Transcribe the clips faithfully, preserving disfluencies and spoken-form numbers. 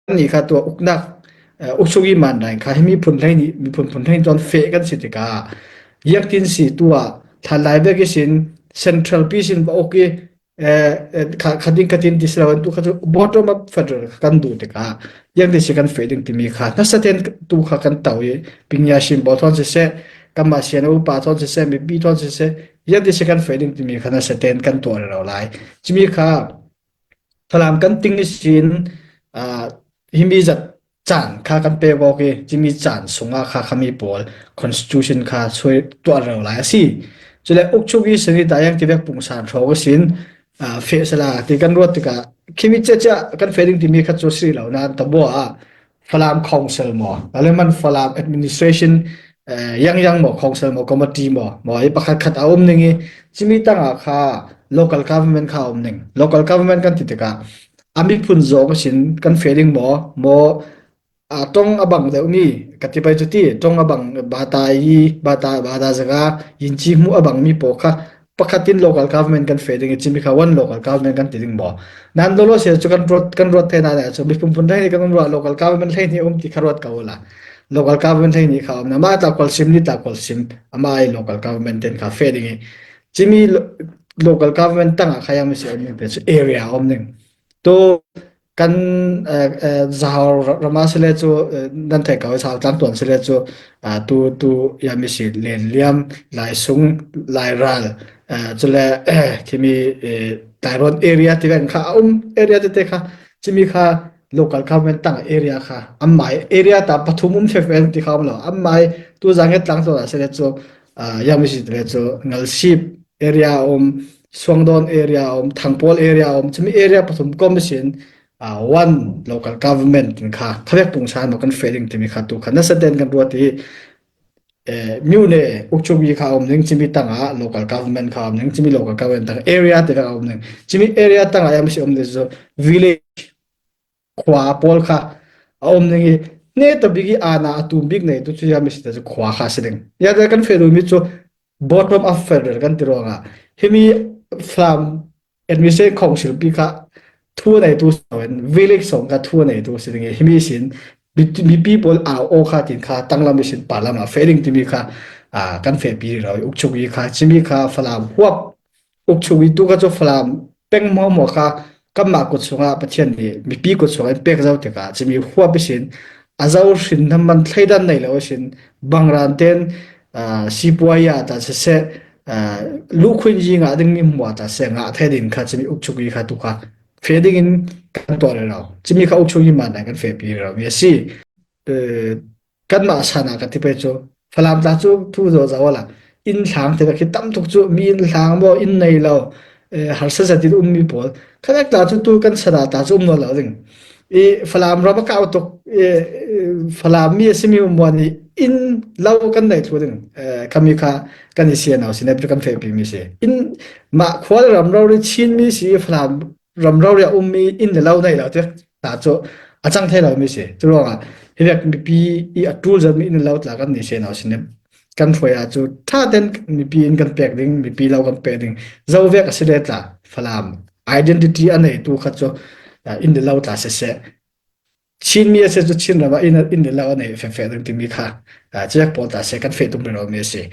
Ni kha tua uknak, eh, ukchuk i man dan kha himi phun hlei ni, mi phun phun hlei ni tuan feh kan si tikah, iang tin si tua, thlan lai vek i sin, central pi sin va uk i, eh, eh, kha, kha ding kha tin ti si lo, tu kha tu bottom up federal kha kan duh tikah, iang tin si kan feh ding timi kha, nasa ten tu kha kan tau i, pingya sim bawl thawn sese, kan ma sian upa thawn sese, mipi thawn sese, iang tin si kan feh ding timi kha, nasa ten kan tuah rero lai. Cimi kha, Falam kan ting i sin, ah, himi zat caan kha kan pek awk i, cimi caan sungah kha khami pawl constitution kha soi tuah rero lai a si. Cule ukchuk i sin i ta iang ti vek pungsan thawk i sin, ah, feh sala ti kan ruat tikah, khimi cia cia kan feh ding timi kha cu si lo nan ta bua ah, Falam Council maw, Laleman Falam Administration, eh, yang yang maw, Council maw, Committee maw, maw, i pakhat khat a um ning i, cimi tangah kha local government kha a um ning. Local government kan ti tikah, a miphun zawng a sin kan feh ding maw, maw, a tong a bang deuh mi, ka ti pai cu ti, tong a bang bata i, bata, bata zaga, yin ci hmuh a bang mi paw kha, pakhat in local government kan feh ding i cimi kha one local government kan ti ding maw? Nan lolo sia cu kan ruat, kan ruat thei na cu mi phunphun hlei ni kan ruat local government hlei ni um ti kha ruat ka ula. Local government hlei ni kha um na ma ta kolsim ni ta kolsim ama i local government ten kha feh ding i cimi lo-, local government tangah kha yang mi si um ning pe cu area um ning. Tu kan, eh, eh, Zahau ra-, rama si le cu, eh, nan thei kau Zahau tlangtuan si le cu, ah, tu, tu ya mi si Len Liam, Lai Sung, Lai Ral, eh, cule, eh, khimi, eh, Tairon area ti kan kha a um area tete kha, cimi kha local government tang area kha, amai area ta pathum um fek fek ti kha um lo, amai tu zanget tlangtuan si le cu, ah, ya mi si le cu Ngalsip area a um, Suangdawn area a um, Thangpawl area a um, cimi area pathum kom sin, ah, one local government in kha, khavek pungsan maw kan feh ding timi kha tu kha, nasa ten kan ruat i, eh, myone ukchuk i kha um ning, cimi tangah local government kha um ning, cimi local government tang area te vek a um ning, cimi area tangah ya mi si um ning cu village khua pawl kha a um ning i, ne ta bik i ana a tum bik nei tu cu ya mi si ta cu khua kha si ding. Ya te kan feh duh mi cu bottom up federal kan ti ruangah, himi Falam Administration Council pi kha thu a neitu si loin, village sawng kha thu a neitu si ding i, himi sin, mi, mipi pawl au aw kha tin kha, tanglam i sin, parlam a feh ding timi kha, ah, kan feh pi rero i, ukchuk i kha, cimi kha, Falam huap, ukchuk i tu kha cu Falam peng hmuahhmuah kha, kanmah kut sungah Pathian nih mipi kut sungah in pek zo tikah, cimi huap i sin, a zo hrin hna man thleidan nei lo i sin, bangran ten, ah, sipuaya ta siseh, ah, luhkhuin yi ngah ding mi hmuah ta siseh, ngah thei ding kha cimi ukchuk i kha tu kha feh ding in kan tuah rero. Cimi kha ukchuk i man ah kan feh pi rero mi a si. Eh, kanmah san ah ka ti pei cu Falam tla cu thu zaw zaw la, inn hlang te khi tam tuk cu mi inn hlang maw, inn nei lo, eh, harsa zat in ummi pawl. Khanek tla cu tu kan sana ta cu um nawn lo ding. I Falam ram a kau tuk, eh, eh, Falam mi a simi um muan i inn lo kan nei thlu ding. Eh, khami kha kan i sian au si, kan fehpi mi si. Inn mah khua le ram rori Chin mi si, Falam ram rori a ummi inn le lo nei lo te ta cu a cang thei lo mi si. Curuangah hi vek mipi i a ṭul zat mi inn le lo tla kan i sian au si. Kan hruai ah cu ṭha ten mipi in kan pek ding, mipi lo kan pek ding. Zo vek a si le tla, Falam identity a neitu kha cu, ah, inn le lo tla siseh. Chin mi a si cu Chin ram ah inn, inn le lo a nei fekfek ding timi kha, ah, ciak pawl ta siseh kan feh tum rero mi a si.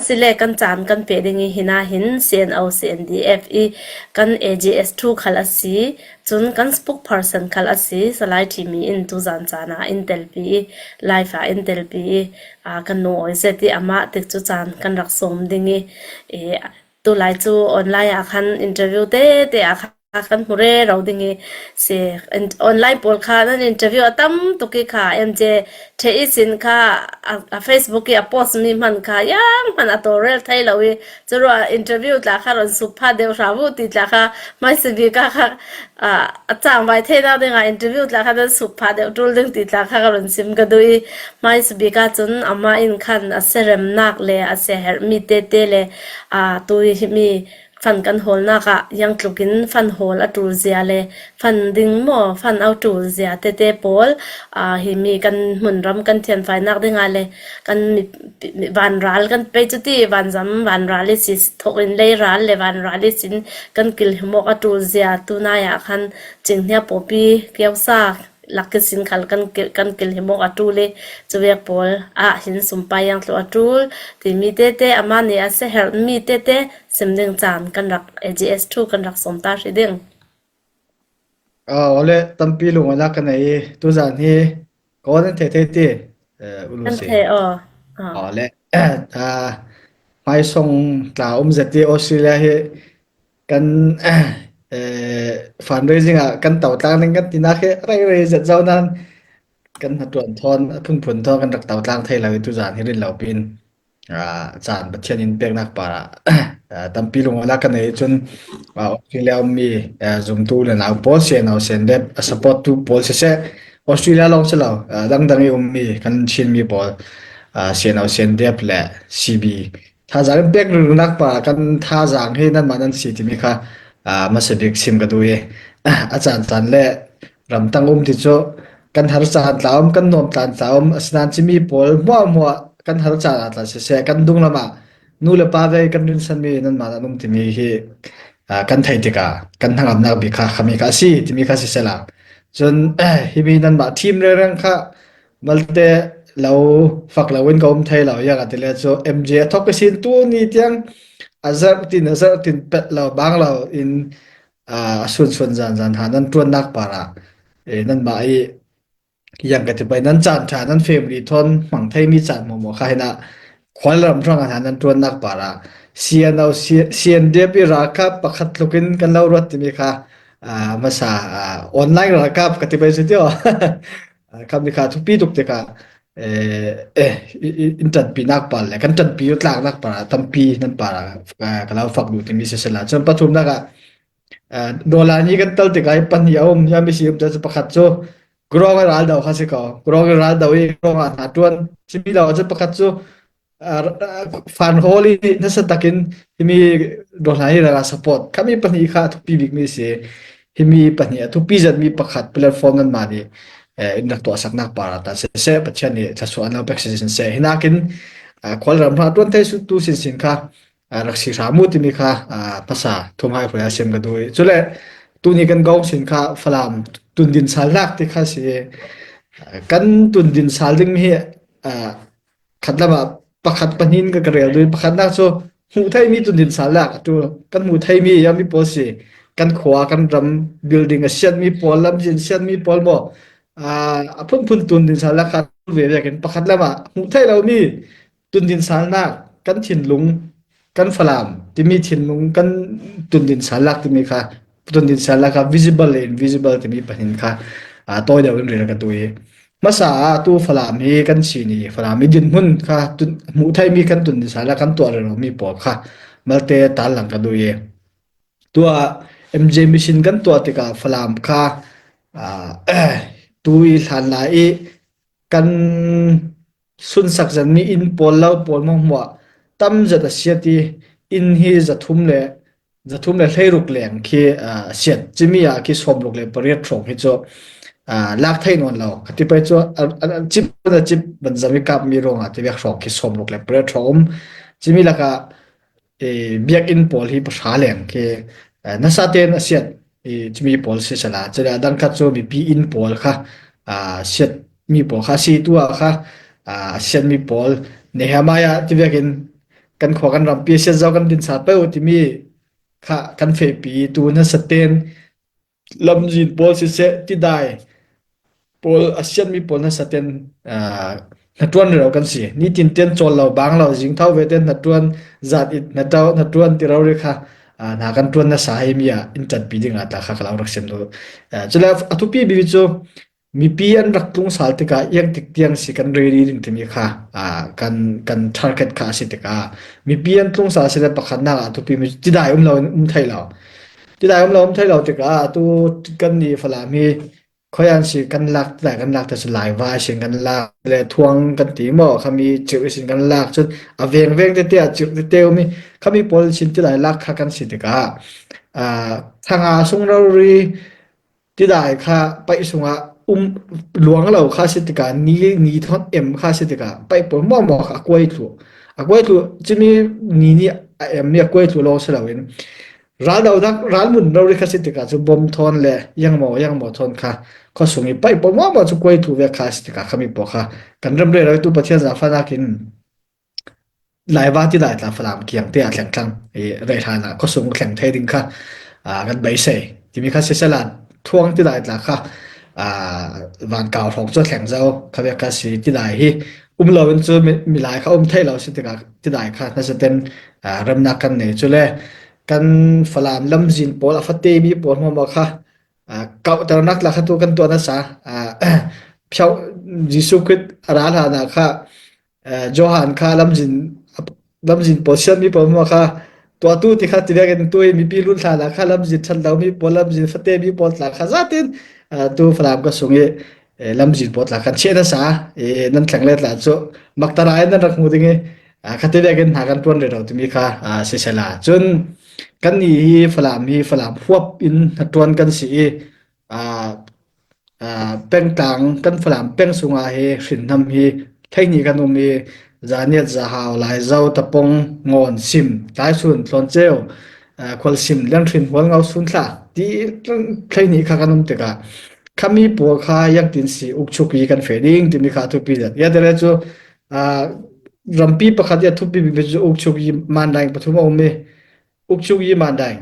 Sile kan caan kan peh ding i, hina hin C N O, C N D F i kan A G S thu khal a si, cun kan spokesperson khal a si, Salai Ṭhimi in tuzan caan ah in telpi i, live ah in telpi i, aa, kan lungawizet i, amah tik cu caan kan rak sawm ding i, i, tulai cu online ah khan interview tete ah khan kan hmu rero ding i si. In-, online pawl kha nan interview a tam tuk i kha, M J Ṭhe i sin kha a, a Facebook i a post mi hman kha, yang hman a tawlrel thei lo i, curuah interview tla kha ron sup pha deuh hra uh ti tla kha, hmaisabik ah kha, a, a cangvai theinak dingah interview tla kha nan sup pha deuh ṭul ding ti tla kha ka ron sim ka duh i, hmaisabik ah cun amah in khan a seremnak le a seherh mi tete le, a, tu i himi fan kan hawlnak ah ziangtlukin fan hawl a ṭul zia le fan ding maw, fan a ṭul zia tete pawl, aa, hi mi kan hmunram kan thianfainak dingah le kan mi, mi, vanral kan pei cuti vanzam vanral i si thawk in leiral le vanral i sin kan kilhimawk a ṭul zia tunai ah khan Cing Hnia Pawpi kiosa lak i sin khal kan kil, kan kilhimawk a ṭul i cuvek pawl ah hin sumpai ziangtluh a ṭul timi tete amah nih a si herh mi tete sim ding caan kan rak A G S thu kan rak sawm ta hrih ding. Aa, awle, tampi lungawinak ka nei i, tuzan hi ka awn an thei thei ti, eh, u Lucy. An thei aw. Aw. Awle, aa, hmaisawng tla um zet i Australia hi kan, eh, fundraising ah kan to tlang ding kan tinak hi rei rei zet zo nan kan hnaṭuan thawn, a phunphun thawn kan rak to tlang thei lo i tuzan hi rin lo pin. Aa, caan Pathian in peknak parah, aa, tampi lungawinak ka nei cun, aa, Australia ummi, aa, zumtu le nau pawl, sianau siandep, a supporttu pawl siseh, Australia lawng si lo, aa, dangdang i ummi kan Chinmi pawl, aa, sianau siandep le C B thazaang in pek ringringnak parah kan thazaang hi nanmah nan si timi kha, aa, hmasa bik sim ka duh i, a caan caan le ramtang um ti cu kan har caan tla um, kan nuam tlan tla um, asinain cimi pawl hmuahhmuah kan har caan ah tla siseh, kan dunglam ah nu le pa vei kan rinsanmi nanmah nan um timi hi, aa, kan theih tikah kan hnangamnak bik kha khami kha a si timi kha siseh la. Cun, himi nanmah thim rengreng kha malte lo fak lo in ka um thei lo, ziangahtile cu M J a thawk ihsin tu ni tiang a zarh tin, a zarh tin pelh lo, bang lo in, aa, a sunsun zanzan hna nan ṭuannak parah, eh, nanmah i ziang ka ti pei, nan caan ṭha, nan family thawn hmang theimi caan hmuahhmuah kha hinah khual ram hrang a hna nan ṭuannak parah sianau, sian, siandep i ralkap pakhat tlukin kan lo ruat timi kha, aa, hmasa, aa, online ralkap ka ti pei cu tio. Aa, khami kha thupi tuk tikah, eh, eh, i, i, in ṭanpinak par le kan ṭanpi tlaknak parah tampi nan parah, aa, ka lo fak duh timi siseh la. Cun pathumnak ah, aa, dollar nih kan tel tikah hi pahnih a um, ziangmi si um te cu pakhat cu grong i ral do kha si ko. Grong i ral do i grong ah hna ṭuan. Cumi lo ah cun pakhat cu, aa, fan hawl i nasa takin himi dollar nih rak support. Khami pahnih kha a thupi bikmi si. Himi pahnih a thupi zetmi pakhat platform nanmah nih, eh, in rak tuahsaknak parah ta siseh, Pathian nih thluasuah an lo pek siseh. Hinakin, aa, khual ram hrang ṭuan thei tu sinsin kha, aa, rak si hram u timi kha, aa, hmasa thum hai hruai a sim ka duh i. Cule tuni kan gawng sin kha Falam tundin sal lak ti kha si. Aa, kan tundin sal dingmi hi, aa, khat lamah pakhat pahnih in ka, ka rel duh i, pakhatnak cu hmuh theihmi tundin sal lak a ṭul. Kan hmuh theihmi ziangmi pawl si, kan khua, kan ram building a siatmi pawl, lamzin siatmi pawl maw, aa, a phunphun tundin sal lak kha a ṭul ve vekin pakhat lamah hmuh theih lomi tundin salnak kan thinlung, kan Falam timi thinlung, kan tundin salnak timi kha, tundin salnak kha visible le invisible timi pahnih kha, aa, tawi deuh in rel ka duh i. Hmasa ah tu Falam hi kan sin i, Falam i dinhmun kha tun, hmuh theihmi kan tundin salnak kan tuah rero mi pawl kha malte tarlang ka duh i. Tua M J Mission kan tuah tikah Falam kha, aa, tu i hlanlai i kan sunsak zetmi inn pawl lo pawl hmuahhmuah tam zet a siat i, inn hi zathum le, zathum le hleiruk leng khi, aa, a siat. Cumi ah khi sawmruk le pariat hrawng hi cu, aa, lak thei nawn lo. Ka ti pei cu a, a, a cip, a cip banzam i kapmi ruangah tivek hrawng khi sawmruk le pariat hrawng um. Cumi lakah, eh, biakinn pawl hi pahra leng khi, eh, nasa tein a siat, eh, cumi pawl si sala, cule a dang khat cu mipi inn pawl kha, ah, siat mi pawl kha si tu ah kha, ah, a siat mi pawl Nehemiah tivekin kan khua kan rampi a siat zo kan dinsa peuh timi kha kan fehpi tu nasa tein lamzin pawl siseh, tidai pawl a siatmi pawl nasa tein, aa, hnaṭuan rero kan si. Nitin tein cawl lo, bang lo, zingtho ve tein hnaṭuan, zat it hnaṭo, hnaṭuan ti rori kha, aa, hna kan ṭuan nasa hei mi ah in ṭanpi ding ah tla kha ka lo rak sim duh. Aa, cule a thupi bik cu mipi an rak tlung sal tikah iang tik tiang si kan rei rih ding timi kha, aa, kan, kan target kha a si tikah mipi an tlung sal si le pakhatnak ah a thupi mi cu tidai um lo in um thei lo. Tidai um lo um thei lo tikah atu kan ni Falam hi Khawiah an si kan lak, tidai kan lak te chu Laiva sin kan lak le Thuang kan ti maw, khami Chirh sin kan lak, chun a veng veng te te a Chirh te te um hi, khami pawl sin tidai lak kha kan si tikah, ah, Thanga sung rori tidai kha paih sungah um luang lo kha si tikah, ni, ni thawn em kha si tikah, paih pawl maw maw kha a kuai thlu. A kuai thlu, cimi ni ni a em ni a kuai thlu lo si loin, ral do dak, ral mun rori kha si tikah chu bom thawn le yang maw, yang maw thawn kha khuasung i paih pawl maw maw chu kuai thlu ve kha si tikah, khami pawl kha kan rem rero tu Pathian zahfa nakin Laiva tidai tla Falam kiang te a thleng tlang, i, rei hlan a khuasung thleng thei ding kha, a, kan beisei. Timi kha sisela Thuang tidai tla kha, a, van kau hrawng chu thleng zo, kha ve kha si tidai hi. Um lo in chu mi, milai kha um thei lo si tikah, tidai kha nasa ten, a, remnak kan nei chu le. Kan Falam lamzin pawl a fate mi pawl maw maw kha, a, kauh tar nak la kha tu kan tuah nasa, a, phiau Jesu Christ a ra hlan a kha, eh, Johan kha lamzin, lamzin pawl siam mi pawl maw kha, tua tu ti kha ti vekin tu i mipi lut hlan a kha lamzin ṭhat lo mi pawl, lamzin fate mi pawl tla kha zatin, eh, tu Falam khuasung i, eh, lamzin pawl tla kan cheh nasa, eh, nan thleng le tla chu maktara in nan rak hmu ding i, ah, kha ti vekin hna kan ṭuan rero timi kha, ah, sisela. Chun kan ni hi Falam hi Falam huap in hna ṭuan kan si i, ah, ah, pengtlang kan Falam peng sunga hi hrinhnam hi hleihnih kan um i, Zaniat, Zahau, Laizo, Tapong, Ngawn, Sim, Taisun, Thlawnceu, ah, Khualsim, Lianhrin, Hualngo, Sunthla ti hleihnih kha kan um tikah, khami pawl kha iangtin si ukchuk i kan feh ding timi kha thupi zat. Ia te le chu, ah, rampi pakhat i a thupi bik chu ukchuk i Mandaing pathum a um i, ukchuk i Mandaing.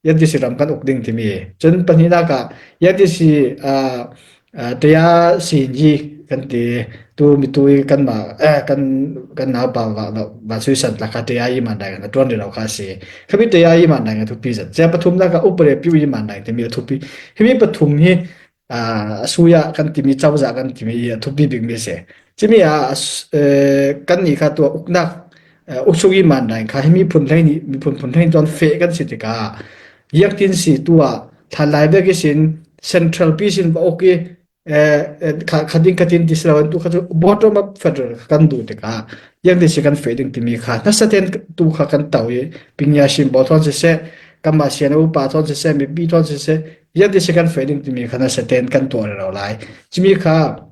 Iangtin si ram kan uk ding timi. Chun pahnihnak ah iangtin si, ah, ah, Taya Sin i kan ti, tu mi tu i kanmah, eh, kan, kan naupa va, va, va suisan tla kha Taya i Mandaing kan a ṭuan rero kha si. Khami Taya i Mandaing a thupi zat. Cia pathumnak ah Upare Piu i Mandaing timi a thupi. Himi pathum hi, ah, a suya kan timi, cauza kan timi i a thupi bik mi si. Cimi ah, eh, kan ni kha tua uknak, eh, ukchuk i Mandaing kha himi phun hleihnih, miphun phun hleihnih tuan feh kan si tikah, iangtin si tu ah hlanlai vek i sin central pi sin va uk i, eh, eh, kha, kha ding kha tin ti si lo in tu kha chu bottom up federal kha kan duh tikah, iangtin si kan feh ding timi kha nasa ten tu kha kan tau i, Pingya Sim pawl thawn siseh, kanmah sian upa thawn siseh, mipi thawn siseh, iangtin si kan feh ding timi kha nasa ten kan tuah rero lai. Cimi kha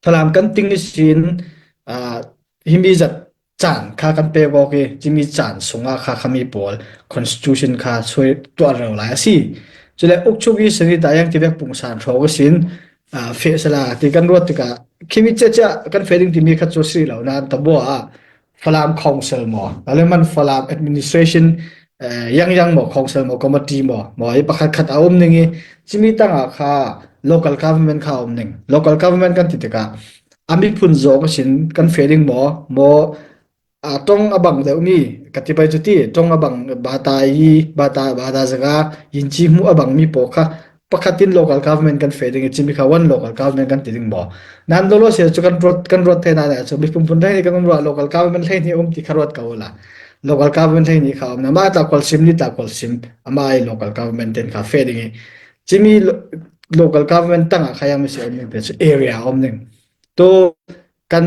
Falam kan ting i sin, ah, himi zat caan kha kan pek awk i, cimi caan sungah kha khami pawl constitution kha soi tuah rero lai a si. Cule ukchuk i sanita iangti vek pungsan hrawk i sin, ah, feh sala ti kan ruat tikah, khimi cia cia kan feh ding timi kha cu si lo nain tabua ah Falam Council maw, laleman Falam Administration, eh, yang yang maw, Council maw, Committee maw, maw i pakhat khat a um ning i, cimi tangah kha local government kha a um ning. Local government kan ti tikah a miphun zawng a sin kan feh ding maw, maw, a, ṭong a bang deuh mi, ka ti pai cu ti, ṭong a bang bata i, bata, bata zaga, yin ci hmuh a bang mi pawl kha, pakhat in local government kan feh ding i cimi kha one local government kan ti ding maw? Nan lolo si cu kan ruat, kan ruat thei na cu miphun phun hleihnih kan um ruah, local government hleihnih um ti kha ruat ko la. Local government hleihnih kha um na, mah tla Khualsim ni tla Khualsim, amah i local government ten kha feh ding i. Cimi lo-, local government tangah kha yang mi si um ding te cu area a um ding. Tu kan,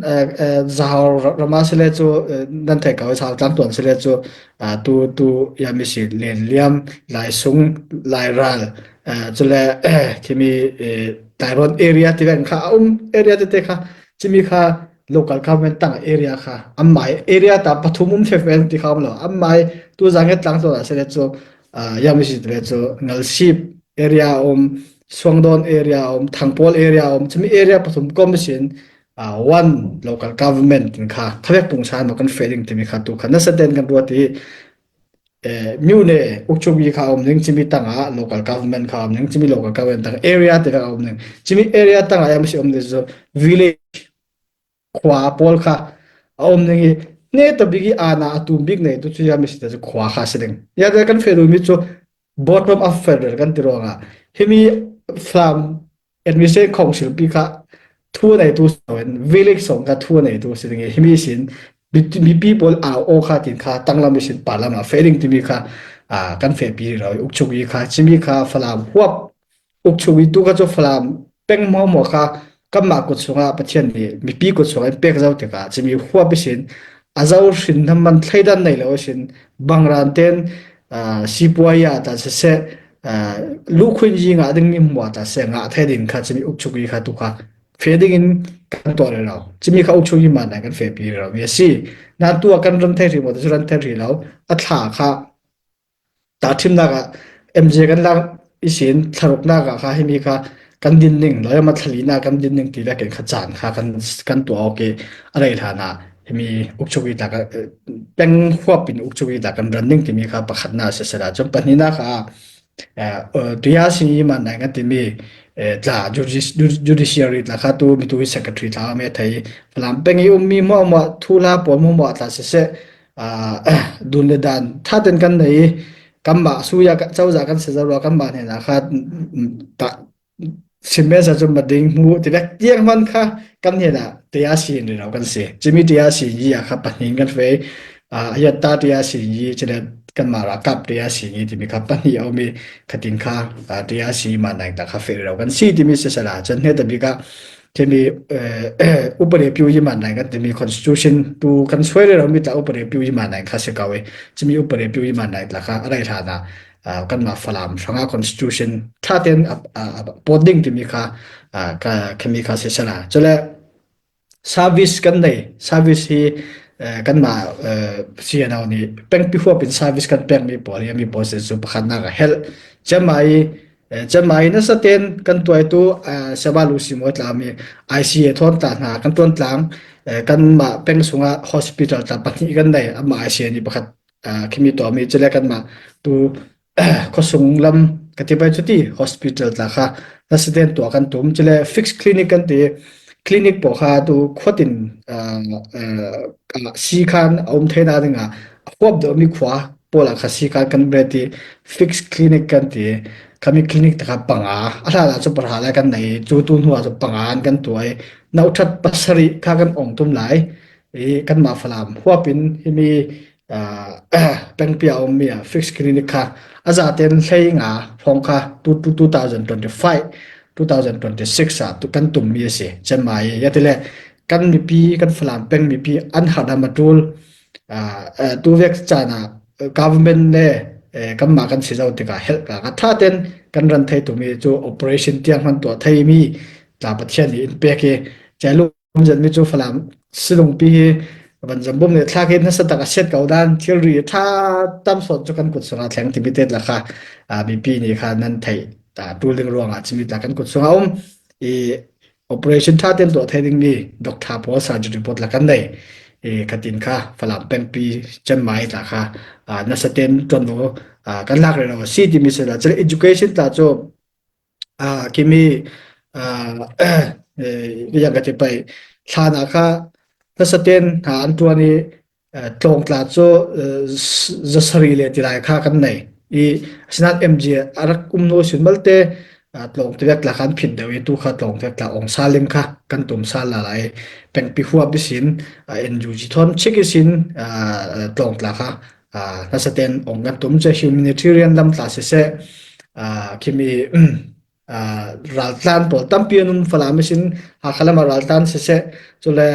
eh, eh, Zahau ra-, ram a si le cu, eh, nan thei ko, Zahau tlang tuan si le cu, ah, tu, tu, ya mi si Lenliam, Laisung, Lairal, eh, cule, eh, khimi, eh, Tairawn area ti ven kha a um, area tete kha, cimi kha local government tang area kha, amai area ta pathum um fe fe ti kha um lo, amai tu Zanget tlang tuan a si le cu, ah, ya mi si le cu Ngalsip area a um, Suangdawn area a um, Thangpawl area a um, cimi area pathum kom sin, ah, one local government in kha, khavek pungsan maw kan feh ding timi kha tu kha nasa ten kan ruat i, eh, myone ukchuk i kha a um ding, cimi tangah local government kha a um ding, cimi local government tangah area te vek a um ding, cimi area tangah ya mi si um ding cu village khua pawl kha a um ding i, neta bik i ana a tum bik nei tu cu ya mi si te cu khua kha si ding. Ya te kan feh duh mi cu bottom up federal kan ti ruangah, himi Falam Administration Council pi kha thu a neitu si loin, village sawng kha thu a neitu si ding i, himi sin mi, mipi pawl au aw kha tin kha tanglam i sin parlam ah feh ding timi kha, ah, kan feh pi lo i, ukchuk i kha, cimi kha Falam huap ukchuk i tu kha cu Falam peng hmuahhmuah kha kanmah kut sungah Pathian nih mipi kut sungah in pek zo tikah cumi huap ihsin a zo hrin hna man thleidan nei lo ihsin bangran ten, aa, sipuaya ta siseh, aa, luhkhuin yi ngah ding mi hmuah ta siseh ngah thei ding kha cumi ukchuk i kha tu kha feh dingin kan tuah rero. Cumi kha ukchuk i man kan fehpi rero mi a si. Nain tu ah kan ran thei rih maw ti cu ran thei rih lo. A thla kha tahṭhimnak ah M J kan lak ihsin thlaruknak ah kha himi kha kan din ning, lawmah thlalihnak kan din ning ti vekin kha caan kha kan, kan tuah awk i a rei hlan ah himi ukchuk i ta kan, peng huap in ukchuk i ta kan ran ning timi kha pakhatnak a si sehla cun pahnihnak ah, eh, eh, T R C i man nai kan timi, eh, tla judici-, judi-, judiciary tla kha tu mi tu hi secretary tla a me thei Falam peng i ummi hmuahhmuah thuhla pawl hmuahhmuah tla siseh, aa, dun le dan ṭha ten kan nei i kanmah suya cozah kan si zo rua kanmah hnenah kha, mm, mm, ta, sim mesa cu mading hmuh ti vek tiang hman kha kan hnenah T R C in rero kan si. Cumi T R C yi a kha pahnih kan fei, aa, a hiatta T R C yi cule kanmah ralkap T R C yi timi kha pahnih a um i khatin kha, aa, T R C man nai ta kha feh rero kan si timi sisela cun hne tabik ah Cumi, eh, upadi piu i man nai kan timi constitution tu kan suai rero mi tla upadi piu i man nai kha si ko i. Cumi upadi piu i man nai tla kha a rei hlan ah, ah, kanmah Falam hrangah constitution ṭha ten a, a, a pawt ding timi kha, ah, ka, khami kha si sehla. Cule service kan nei, service hi, eh, kanmah, eh, C N O nih pengpi huap in service kan pekmi pawl hi, mi pawl si cu pakhatnak a helh. Cemai, eh, cemai nasa ten kan tuaitu, eh, Sema Lu Simawi tla mi I C A thawn tla hna kan tuan tlang, eh, kanmah peng sungah hospital tla pahnih kan nei, amah I C A nih pakhat, eh, khimi tuahmi, cule kanmah tu, khuasung lam ka ti pai cuti hospital tla kha nasa ten tuah kan tum. Cule fixed clinic kan ti, clinic pawl kha tu khuatin, ah, ah, ah, si khan a um thei na dingah a huap deuhmi khua pawl ah kha si khan kan ret i fixed clinic kan ti. Khami clinic ta kha panga, a hlan ah cu pahra lai kan nei, cu tu hnu ah cu panga an kan tuai. Nauṭhat pasarih kha kan ong tum lai. I kanmah Falam huap in himi aa, pengpi a ummi a fixed clinic kha a zaten hlei nga hrawng kha two, two, two thousand twenty-five, two thousand twenty-six ah tu kan tummi a si. Cemai i, ya tile kan mipi, kan Falam peng mipi an harhdam a ṭul, aa, aa, tu vek caan ah, government le, eh, kanmah kan si zo tikah helh ka, ka ṭha ten kan ran thei tumi cu operation tiang hman tuah theimi tla Pathian nih in pek i, cai lu Zetmi cu Falam silungpi hi van zambum nih thlak hi nasa tak a siat ko dan thilri ṭha tam sawn cu kan kut sungah thleng timi te tla kha, aa, mipi nih kha nan theih, aa, ṭul ding ruangah cumi tla kan kut sungah um i operation ṭha ten tuah thei dingmi doctor pawl surgery pawl tla kan nei i khatin kha Falam pengpi cemai tla kha, aa, nasa ten ṭuan lo, aa, kan lak rero a si timi si la cule education tla cu aa, khimi, aa, eh, yang ka ti pai. Hlan ah kha nasa ten hna an ṭuan i, eh, tlawng tla cu, eh, s-, zasari le ti lai kha kan nei. I, asinain M G a rak um hnu sin malte, aa, tlawng ti vek tla kha an phit deuh i, tu kha tlawng ti vek tla ong sal in kha kan tum sal la lai. Pengpi huap ihsin, aa, N U G thawn chik ihsin, aa, tlawng tla kha aa, nasa ten ong kan tum cu humanitarian lam tla siseh, aa, khimi, aa, raltlan pawl tampi an um Falam ihsin Hakha lam ah raltlan siseh, cule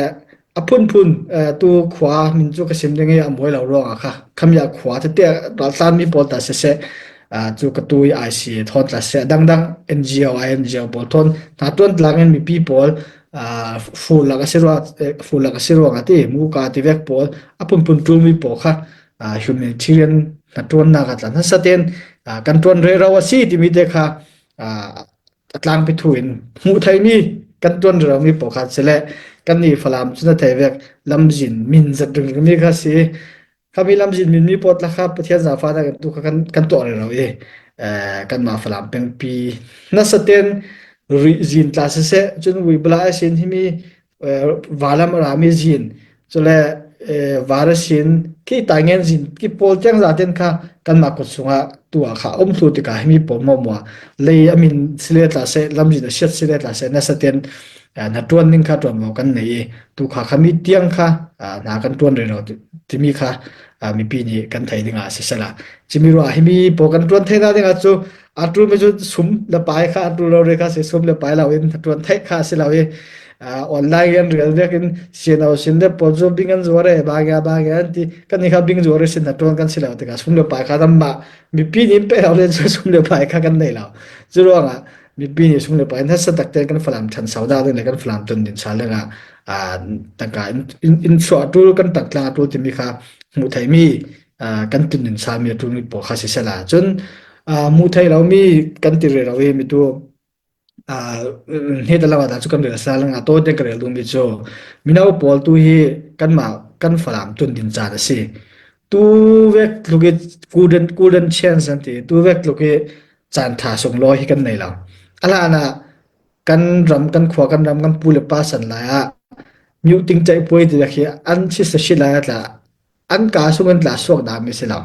a phunphun, aa, tu khua min cu ka sim ding i a mawi lo ruangah kha khami ah khua tete raltlan mi pawl ta siseh, aa, cu ka tu i I C A thawn tla siseh, a dangdang N G O, I N G O pawl thawn hna ṭuan tlang in mipi pawl, aa, fur lak a si ruang, eh, fur lak a si ruang a ti, muka ti vek pawl, a phunphun ṭulmi pawl kha, aa, humanitarian hnaṭuannak ah tla nasa ten, aa, kan ṭuan rero a si timi te kha, aa, a tlangpi thu in hmuh theimi kan ṭuan rero mi pawl kha si le kan ni Falam cu na thei vek lamzin min zat ringring mi kha si. Khami lamzin min mi pawl tla kha Pathian zaangfahnak in tu kha kan, kan tuah rero i, eh, kanmah Falam pengpi nasa ten rih zin tla siseh, cun uibla a sin himi, eh, valam a rami zin, cule, eh, var a sin, khi taingen zin, khi pawl tiang zaten kha kanmah kut sungah tu ah kha a um thlu tikah himi pawl hmuahhmuah lei a min si le tla seh, lamzin a siat si le tla seh, nasa ten, eh, hnaṭuan ning kha ṭuanvo kan nei i, tu kha khami tiang kha, ah, hna kan ṭuan rero ti, timi kha, aa, mipi nih kan thei dingah a si sela. Cimi ruah himi pawl kan ṭuan theihna dingah cu a ṭulmi cu sum le pai kha a ṭul lo rih kha si, sum le pai lo in a ṭuan theih kha a si lo i, aa, online kan rel vekin siano sin le pawl cu bing an zuar e, bang ya, bang ya an ti, kan ni kha bing zuar i sin a ṭuan kan si lo tikah sum le pai kha namah mipi nih in pe lo le cu sum le pai kha kan nei lo. Curuangah mipi nih sum le pai nasa takte kan Falam ṭhan saunak ding le kan Falam tundin sa lengah, aa, tangka in, in, in suah a ṭul, kan tangtlang a ṭul timi kha hmuh theihmi, aa, kan tundin sami a ṭulmi pawl kha si sela. Cun, aa, hmuh theih lomi kan ti rero i mi tu, aa, hnih ta lo ah dah cu kan rel sa lengah tawite ka rel duhmi cu mino pawl tu hi kanmah kan Falam tundin caan a si. Tu vek tluk i golden, golden chance an ti. Tu vek tluk i caan ṭha sunglawi hi kan nei lo. A hlanah kan ram, kan khua, kan ram, kan pu le pa san lai ah myo ting ceih puai ti vek hi an si sa si lai ah tla an ka sung in tla suak dami si lo.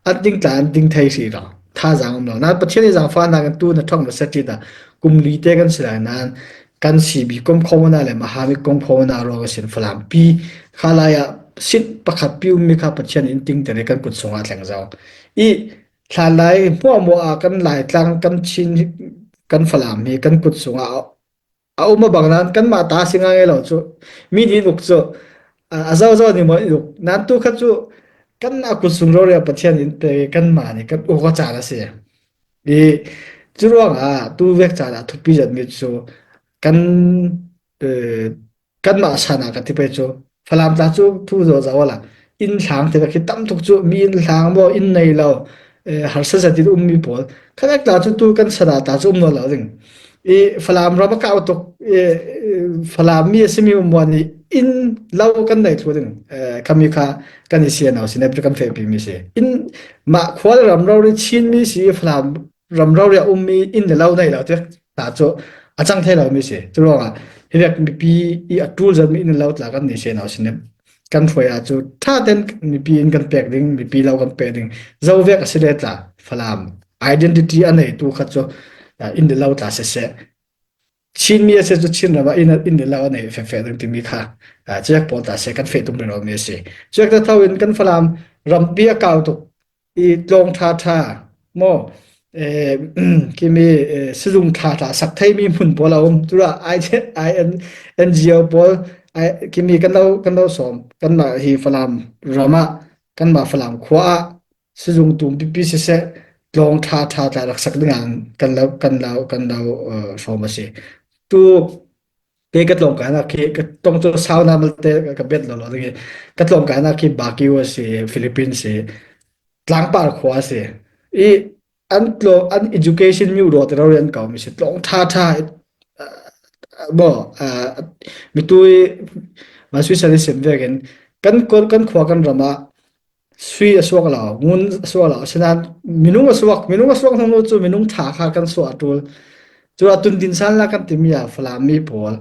An ting tla an ting thei si lo. Thazaang um lo. Nain Pathian i zaangfahnak in tu na ṭhawng na sa ṭi ta kum li te kan si lai nain kan C B kom khawmna le Mahamik kom khawmna ruang a sin Falam pi kha lai ah sit pakhat pi ummi kha Pathian in tingter i kan kut sungah a thleng zo. I hlanlai hmuahhmuah ah kan Laitlang, kan Chin, kan Falam hi kan kut sungah a um a bang nain kanmah ta si ngai lo cu mi nih in uk cu, a, a zozo nih maw in uk. Nain tu kha cu kan a kut sung rori ah Pathian in pe kanmah nih kan uk a caan a si. I curuangah tu vek caan ah thupi zetmi cu kan, eh, kanmah san ah ka ti pei cu Falam tla cu thu zaw zaw la inn hlang te khi tam tuk cu mi inn hlang maw, inn nei lo, eh, harsa zat in ummi pawl kha vek tla cu tu kan san ah tla cu um nawn lo ding. I Falam ram a kau tuk, eh, eh, Falam mi a simi ummuan i inn lo kan nei thlu ding, eh, khami kha kan i siano si, nepri kan fehpi mi si. Inn mah khua le ram rori Chin mi si, Falam ram rori a ummi inn le lo nei lo te ta cu a cang thei lomi si. Curuangah hi vek mipi i a ṭul zetmi inn le lo tla kan ni siano si, nep kan hruai ah cu ṭha ten mipi in kan pek ding, mipi lo kan pek ding. Zo vek a si le tla Falam identity a neitu kha cu, ah, inn le lo tla siseh, Chin mi a si cu Chin ram ah inn, inn le lo a nei fekfek ding timi kha, ah, cuak pawl ta seh kan feh tum rero mi a si. Cuak ta tho in kan Falam rampi a kau tuk i tlawng ṭha ṭha maw, eh, khimi, eh, sizung ṭha ṭha sak theimi hmun pawl a um. Cula I, I, N, N G O pawl, I, khimi kan lo, kan lo sawm, kanmah hi Falam ram ah, kanmah Falam khua ah sizung tum pipi siseh, tlawng ṭha ṭha tla rak sak dingah kan lo, kan lo, kan lo, eh, hrawm a si. Tu kei ka tlawngkainak khi, ka tong cu sauna malte ka bet lo lo ding i, ka tlawngkainak khi Baguio a si, Philippines si, tlangpar khua a si. I an tlawng, an education mi u rawt rori an kau mi si, tlawng ṭha ṭha, eh, maw, eh, mi tu i, ma sui sali sim vekin, kan, kan khua kan ram ah, sui a suak lo, ngun a suak lo, asinain minung a suak, minung a suak hnu cu minung ṭha kha kan suah a ṭul. Cula tundin san la kan timi ah Falam mi pawl,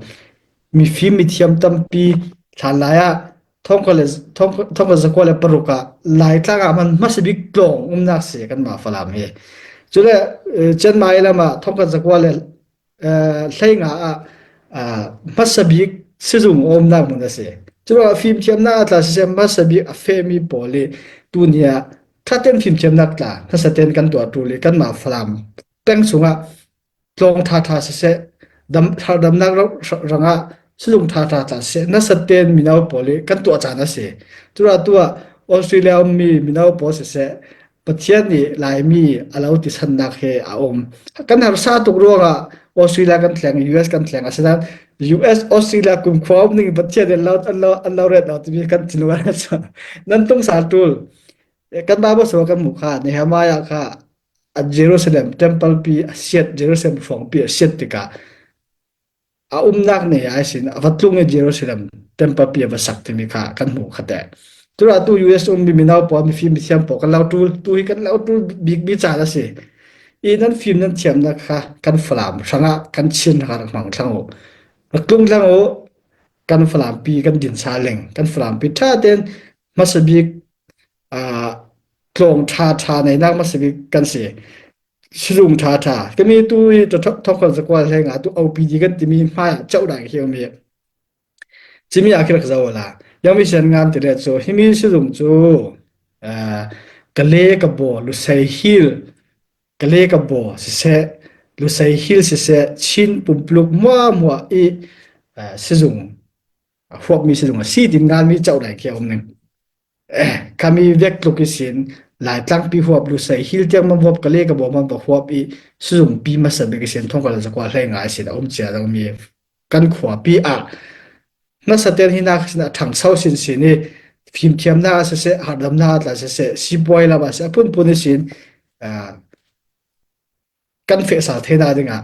mifim mithiam tampi hlanlai ah thongkhat le, thong, thongkhat zakua le paruk ah Laitlang ah hman hmasa bik tlawng umnak si kanmah Falam hi. Cule, eh, Chiang Mai lam ah thongkhat zakua le eh, hleinga ah, ah, hmasa bik sizung a umnak hmun a si. Curuangah fimthiamnak a tla siseh, hmasa bik a fehmi pawl i tuni ah ṭha ten fimthiamnak tla hmasa ten kan tuah ṭul i kanmah Falam peng sungah tlawng ṭha ṭha siseh, dam, thardamnak rang, rangah sizung ṭha ṭha tla siseh, nasa ten mino pawl i kan tuah caan a si. Curuangah tuah Australia ummi mino pawl siseh, Pathian nih Laimi a lo tisannak hi a um. Kan harsa tuk ruangah Australia kan thleng, U S kan thleng, asinain U S Australia kumkhua um ning Pathian nih lo, an lo, an lo ret lo timi kan thinlung a rat. Nan tung sal ṭul. Kan Bible sung kan hmuh kha, Nehemiah kha a Jerusalem temple pi a siat, Jerusalem hrawngpi a siat tikah a umnak nei ah sin a va tlung i Jerusalem temple pi a va sak timi kha kan hmuh kha te. Cula tu U S ummi mino pawl, mifim mithiam pawl kan lo ṭul, tu hi kan lo ṭul bikmi caan a si. I nan fim nan thiamnak kha kan Falam hrangah kan Chin hrangah rak hmang thlang u. Rak tlung thlang u, kan Falam pi kan din sa leng, kan Falam pi ṭha ten hmasa bik, aa, tlawng ṭha ṭha neinak hmasa bik kan si. Sizung ṭha ṭha. Kami tu i thongkhat zakua hleinga tu O P D kan timi hmai ah cauh dai hi a um i. Cimi a khi rak zo la. Yang mi sian ngan ti le cu, himi sizung cu, aa, ka le ka baw, Lusei Hill, ka le ka baw siseh, Lusei Hill siseh, Chin pumpluk muahmuah i, aa, sizung, a huapmi sizung a si tin ngan mi cauh dai khi a um ning. Eh, khami vek tluk ihsin, Laitlangpi huap, Lusei Hill tiang man huap, ka le ka baw man va huap i, sizungpi masa bik ihsin, thongkal zakua hlei nga ihsin a um cia dang mi kan khuapi ah, nasa ten hi nak sin a thangso sin sin i, fimthiamna a siseh, hardamna a tla siseh, sipuai lam a si a punpun ihsin, aa, kan fehsal theihna dingah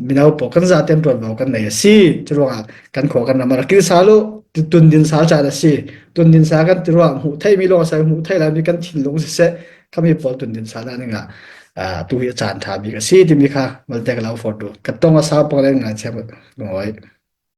mino pawl kan zaten ṭuanvo kan nei a si. Curuangah kan khua kan ram a kin sal uh, tundin sal caan a si. Tundin sal kan ti ruang hmuh theih mi lawng a si, hmuh theih lai mi kan thinlung siseh, khami pawl tundin sal dingah, aa, tu hi a caan ṭha bik a si timi kha malte ka lo forh duh. Ka tong a sau pang le ngan siam lungawi.